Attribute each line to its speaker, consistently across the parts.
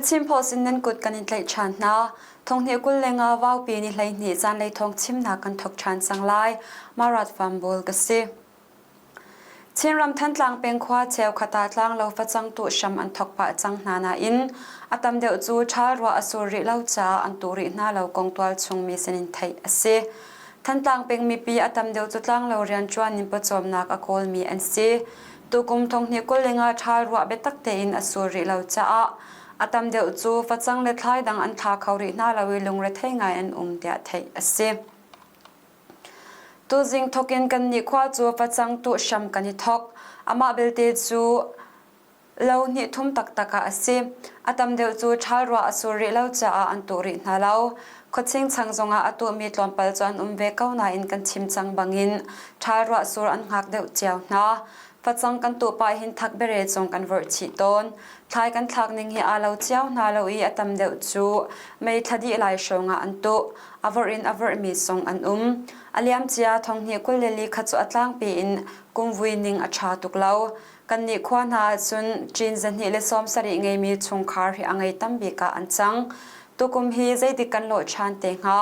Speaker 1: The Chin Post in nan kut kan in tlaih ṭhan hna. Thonghnih 20 le nga vaupi ni 12 zanlei thawng chimnak kan thawk ṭhan cang lai. Marat Fambul ka si. Chinram Thantlang peng khua cheukhat ah tlanglo facang tuh hram an thawk pah cang hna nain a tam deuh cu ṭhal ruah a sur rih lo caah an tuh rih hna lo kong tualchung mi sinin theih a si. Thantlang peng mipi a tam deuh cu tlanglo rianṭuan in pawcawmnak a kawlmi an si. Tukum thonghnih 25 ṭhal ruah biatak tein a sur rih lo caah a tam deuh cu facang le thlai dang an thla kho rih hna lo i lungrethei ngai an um tiah theih a si. Tuzing thokin kannih khua cu facang tuh hram kan i thawk. Amah belte cu lo hnih thum taktak ah a si. A tam deuh cu ṭhal ruah a sur rih lo caah an tuh rih hna lo. Khuaching chang zongah a tuhmi tlawmpal cu an um ve ko nain kan chim cang bangin ṭhal ruah sur an hngak deuh cio hna. Facang kan tuh pah hin thak bere zong kan vorh chih tawn. Thlai kan thlak ning hi aa lo cio hna lo i a tam deuh cu mei thla dih lai hrawng ah an tuh. A vorh in a vorhmi zong an um. A liamcia thonghnih 22 kha cu a tlangpi in kumvui ning a ṭha tuk lo. Kannih khua hna ahcun ṭin 270 ngeimi chungkhar hi a ngei tam bik ah an cang. Tukum hi zeitik kan lawh ṭhan te hnga?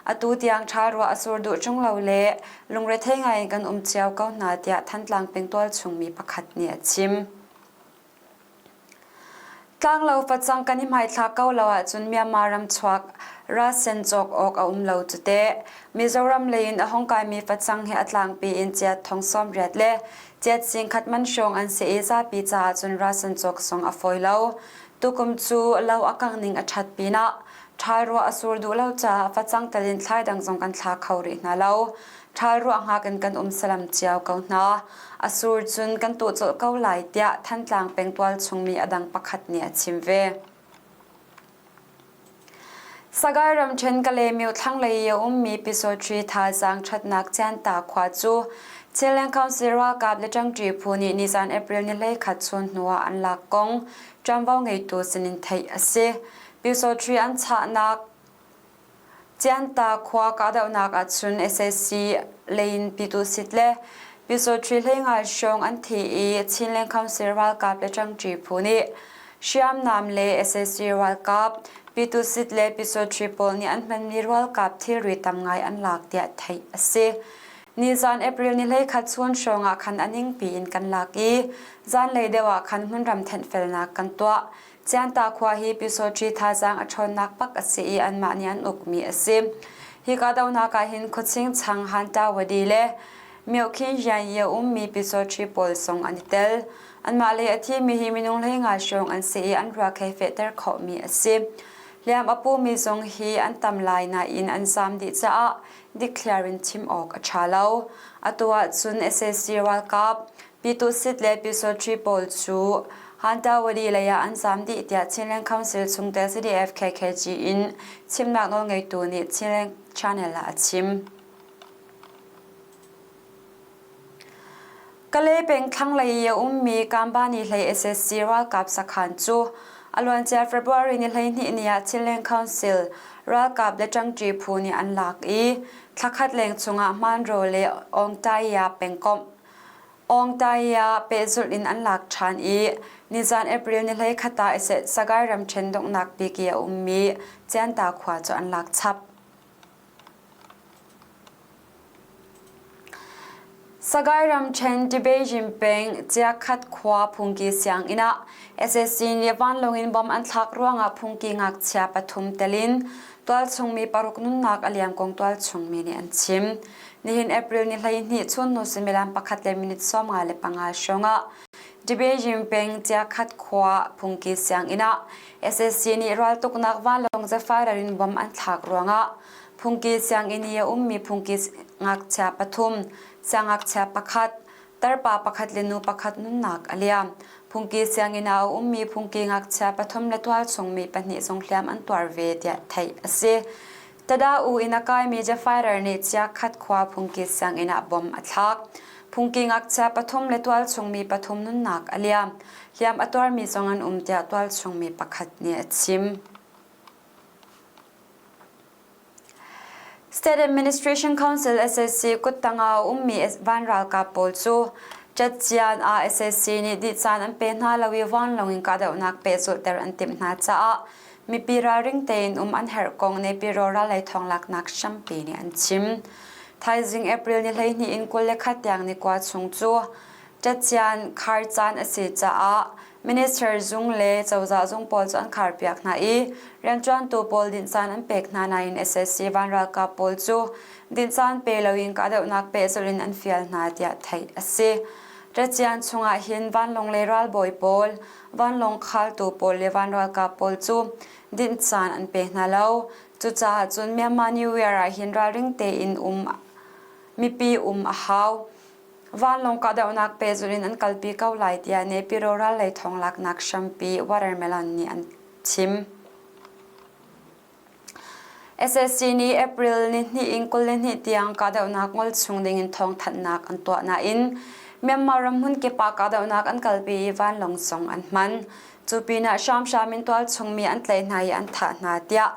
Speaker 1: Atu tiang ṭhal ruah a sur duh ṭung lo le lungrethei ngai in kan um cio ko hna tiah Thantlang pengtual chungmi pakhat nih a chim. Tlanglo facang kan i hmaithlak ko lo ahcun Myanmar ram chuak rasen cawk awk a um lo cu teh. Mizoram lei in a hung kaimi facang hi a tlangpi in chiat thong 80 le chiat 10,000 man hrawng an si i zapi caah cun rasen cawk zong a fawi lo. Tukum cu lo a kangh ning a ṭhat pinah ṭhal ruah a sur duh lo caah facang tal in thlai dang zong kan thla kho rih hna lo. Ṭhal ruah hngak in kan um salam cio ko hna. A sur cun kan tuah colh ko lai tiah Thantlang pengtual chungmi a dang pakhat nih a chim ve. Sagaing ramṭhen Kalaymyo thlanglei i a ummi Pyisawṭhi thazaang ṭhatnak Cianta khua cu Chinland Council ralkap le ṭangṭi phu nih nizan April ni 11 chun hnu ah an lak kong ṭuanvo ngeitu sinin theih a si. Pyisawṭhi an chahnak Cianta khua kahdohnak ahcun sac lei in Pyituhsit le Pyisawṭhi hleinga hrawng an thi i Chinland Council ralkap le ṭangṭi phu nih Hriamnam le sac ralkap, Pyituhsit le Pyisawṭhi pawl nih an hmanmi ralkap thilri tam ngai an lak tiah theih a si. Nizan April ni 11 chun hrawng ah khan a ningpi in kan lak i zanlei deuh ah khan hmunram thenhfelnak kan tuah. Cianta khua hi Pyusawṭhi thazaang a ṭhawnnak bak a si i anmah nih an ukmi a si. Hi kahdohnak ah hin khuaching chang Hantawadi le Myohkhin rian i a ummi Pyusawṭhi pawl zong an i tel. Anmah lei a thimi hi minung 15 hrawng an si i an ruak he fehter khawhmi a si. Hliam a pumi zong hi an tam lai nain an zaam dih caah dikthliar in chim awk a ṭha lo. Atu ahcun sac ralkap Pyituhsit le Pyusawṭhi pawl cu Hantawadi lei ah an zaam dih tiah Chinland Council chungtel CDF KKG in chimnak nawlngeitu nih Chinland Channel ah a chim. Kalay peng thlanglei i a ummi Kambani hlei SSC ralkap sakhan cu a luancia February ni 12 ni ah Chinland Council ralkap le ṭangṭi phu nih an lak i thlakhat leng chungah Hmanraw le Awngtaiya pengkomh Awngtaiya pehzulh in an lak ṭhan i nizan April ni 11 ah Sagaing ramṭhen donghnak bik i a ummi Cianta khua cu an lak chap. Sagaing ramṭhen Tibeijing peng Chiakhat khua phungki sianginn ah sac nih vanlawng in bomb an thlak ruangah phungki ngakchia pathum tel in tualchung mi paruk nunnak a liam kong tualchung mi nih an chim. Nihin April ni 12 chunhnu suimilam pakhat le minute 55 hrawng ah Tibeijing peng Chiakhat khua phungki sianginn ah sac nih raltuknak vanlawng Zephyr in bomb an thlak ruangah phungki sianginn i a ummi phungki ngakchia pathum, siangngakchia pakhat, tarpa pakhat le nu pakhat nunnak a liam. Phungki sianginn ah a ummi phungki ngakchia pathum le tualchung mi pahnih zong hliam an tuar ve tiah theih a si. Tada u in a kaimi Jafairer nih chiakhat khua phungki sianginn ah bom a thlak. Phungki ngakchia pathum le tualchung mi pathum nunnak a liam. Hliam a tuarmi zong an um tiah tualchung mi pakhat nih a chim. State Administration Council SAC kuttang ah a ummi van ralkap pawl cu Catcian ah sac nih dih caan an pe hna lo i vanlawng in kahdohnak pehzulhter an timh hna caah mipi ralring tein um an herh kong Naypyidaw rallei thawnglaknak hrampi nih an chim. Thaizing April ni 12 in 21 tiang ni kua chung cu Catcian khar caan a si caah minister zung le cozah zung pawl cu an kharpiak hna i rianṭuantu pawl dinh caan an pek hna nain sac van ralkap pawl cu dinh caan pe loin kahdohnak pehzulh in an fial hna tiah theih a si. Racian chungah hin vanlawng le ralbawi pawl, vanlawng khaltu pawl le van ralkap pawl cu dinh caan an pe hna lo. Cucaah cun Myanmar New Year ah hin ralring tein um mipi um a hau. Vanlawng kahdohnak pehzulh in an kalpi ko lai tiah Naypyidaw ral lei thawnglaknak hrampi Watermelon nih an chim. SSC nih April ni hnih in 22 tiang kahdohnak ngol chung dingin thawngthanhnak an tuah nain Myanmar ram hmun kip ah kahdohnak an kalpi i vanlawng zong an hman. Cu pinah hramhram in tualchung mi an tlaih hna i an thah hna tiah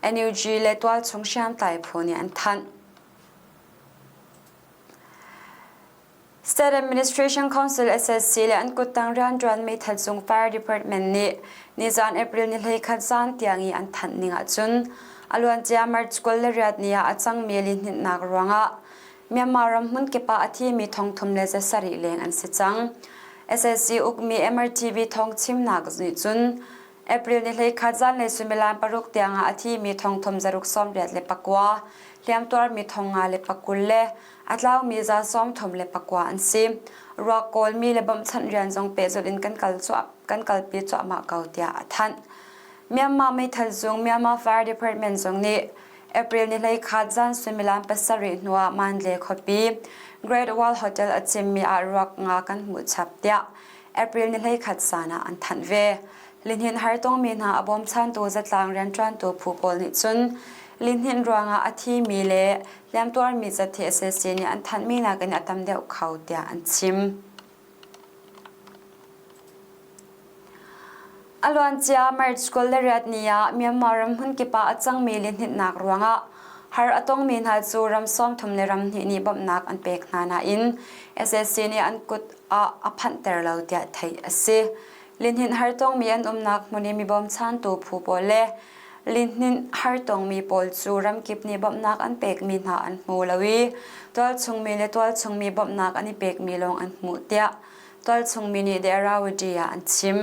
Speaker 1: NUG le tualchung hriamtlai phu nih an thanh. State Administration Council SSC le an kuttang rianṭuan meithal cung Fire Department nih nizaan April ni 11 zan tiang i an thanh ning ahcun a luancia March 28 ni ah a cangmi lihninhnak ruangah Myanmar ram hmunkip ah a thimi thongthum le zasarih leng an si cang. SSC ukmi MRTV thawng chimnak nih cun April ni 11 zanlei suimilam paruk tiangah a thimi thongthum zaruk 89, hliamtuarmi 54 le a tlaumi za 39 an si. Ruak kawlmi le bawmhchanh rian zong pehzulh in kan kal kan kalpi cuahmah ko tiah a thanh. Myanmar meithal zung Myanmar Fire Department zong nih April ni 11 zan suimilam pasarih hnuah Mandalay khuapi Great Wall Hotel a cimmi ah ruak nga kan hmuh chap tiah April ni 11 zan ah an thanh ve. Lihnin har tongmi hna a bawmchantu zatlang rianṭuantu phu pawl nih cun lihnin ruangah a thimi le hliamtuarmi zathi sac nih an thanhmi nakin a tam deuh kho tiah an chim. A luancia March 28 ni ah Myanmar ram hmunkip ah a cangmi lihninhnak ruangah har a tongmi hna cu ram 30 le ram hnih nih bawmhnak an pek hna nain sac nih an kut ah a phanhter lo tiah theih a si. Lihninh har tongmi an umnak hmun i mi bawmchantu phu pawl le lihninh har tongmi pawl cu ramkip nih bawmhnak an pekmi hna an hmu lo i tualchungmi le tualchungmi bawmhnak an i pekmi lawng an hmuh tiah tualchungmi nih The Irrawaddy ah an chim.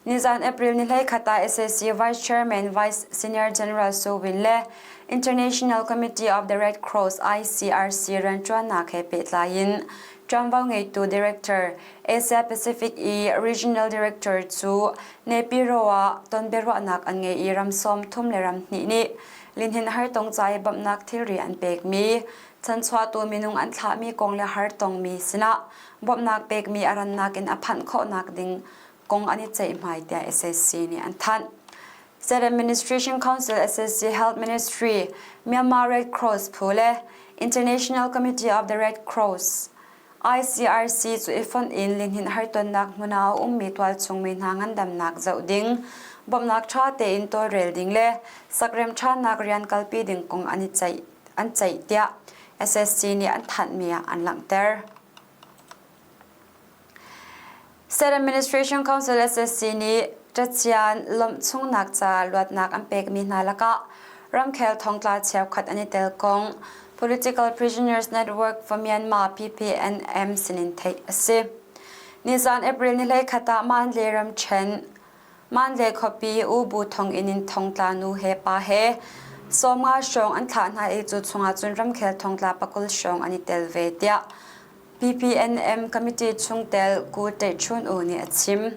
Speaker 1: Nizan April ni 11 ah sac Vice Chairman Vice Senior General Su Win le International Committee of the Red Cross ICRC rianṭuannak he pehtlai in ṭuanvo ngeitu Director Asia Pacific i Regional Director cu Naypyidaw ah tonbiaruahnak an ngei i ram 30 le ram hnih nih lihnin hartong ca i bawmhnak thilri an pekmi chanchuahtu minung an thlahmi kong le hartongmi sinah bawmhnak pekmi a rannak in a phanh khawhnak ding kong an i ceihmai tiah sac nih an thanh. State Administration Council SSC Health Ministry, Myanmar Red Cross phu le International Committee of the Red Cross ICRC cu i fonh in lihnin hartonnak hmun ah a ummi tualchungmi hna ngandamnak zoh ding, bawmhnak ṭha tein tawlrel ding le sakrem ṭhannak rian kalpi ding kong an i ceih an ceih tiah SSC nih an thanhmi ah an langhter. State Administration Council SSC nih ṭacian lawmh chungnak ca luatnak an pekmi hna lakah ramkhel thongtla cheukhat an i tel kong Political Prisoners Network for Myanmar PPNM sinin theih a si. Nizan April ni 11 ah Mandalay ramṭhen Mandalay khuapi U Bu thonginn in thongtla nu he pa he 50 hrawng an thlah hna i cu chungah cun ramkhel thongtla pakul hrawng an i tel ve tiah PPNM committee chungtel Ku Ṭeihchun U nih a chim.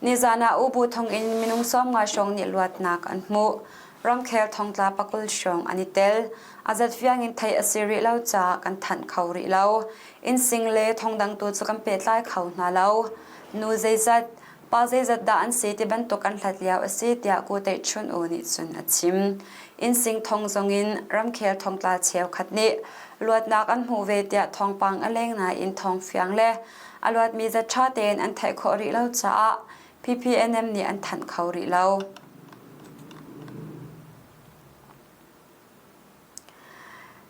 Speaker 1: Nizan ah U Bu thonginn minung 50 hrawng nih luatnak an hmuh. Ramkhel thongtla pakul hrawng an i tel. A zat fiang in theih a si rih lo caah kan thanh kho rih lo. Innsing le thongdang tu cu kan pehtlai kho hna lo. Nu zeizat, pa zeizat dah an si ti bantuk an hlat lio a si tiah Ku Ṭeihchun U nih cun a chim. Innsing thong zongin ramkhel thongtla cheukhat nih luatnak an hmuh ve tiah thawngpang a leng nain thawngfiang le a luatmi zat ṭha tein an theih khawh rih lo caah PPNM nih an thanh kho rih lo.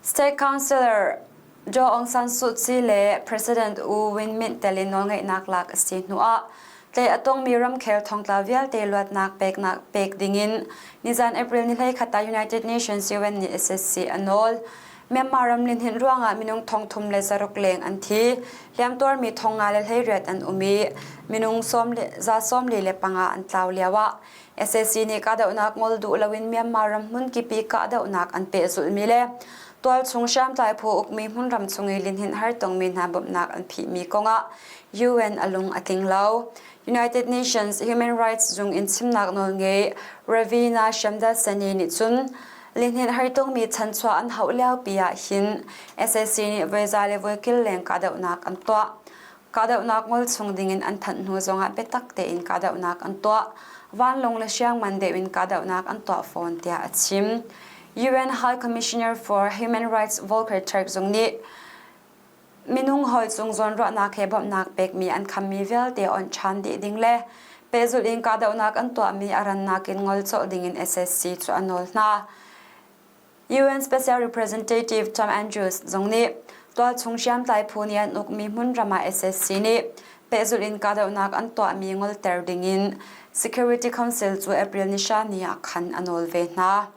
Speaker 1: State Councilor. Daw Aung San Suu Kyi le President U Win Myint tel in nawlngeihnak lak a si hnuah tlaih a tongmi ramkhel thongtla vialte luatnak peknak pek dingin nizan April ni 13 ah United Nations UN nih SSC a nawl. Myanmar ram lihninh ruangah minung 3600 leng an thi. Hliamtuarmi 58 an um i minung 145 an tlau lioah sac nih kahdohnak ngol duh loin Myanmar ram hmun kip i kahdohnak an pehzulhmi le tualchung hriamtlai phu ukmi hmunram chung i lihninh hartongmi hna bawmhnak an phihmi kongah UN a lung a tling lo. United Nations Human Rights zung in chimnak nawlngei Ravina Shamdasani nih cun lihninh hartongmi chanchuah an hauh liopi ah hin sac nih voiza le voikil leng kahdohnak an tuah. Kahdohnak ngol chung dingin an thanh hnu zongah biatak tein kahdohnak an tuah. Vanlawng le hriangman deuh in kahdohnak an tuah fawn tiah a chim. UN High Commissioner for Human Rights Volker Turk zong nih minung hawi cung zawnruahnak he bawmhnak pekmi an khammi vialte on ṭhan dih ding le pehzulh in kahdohnak an tuahmi a rannak in ngol colh dingin SSC cu a nawl hna. UN Special Representative Tom Andrews zong nih tualchung hriamtlai phu nih an ukmi hmunram ah SSC nih pehzulh in kahdohnak an tuahmi ngolter dingin Security Council cu April ni hra ni ah khan a nawl ve hna.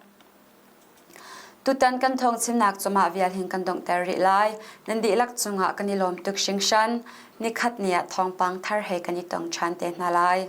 Speaker 1: Tutan kan thawng chimnak cu mah vial hin kan donghter rih lai. Nan dihlak cungah kan i lawm tuk hringhran. Nikhat ni ah thawngpang thar he kan i tong ṭhan te hna lai.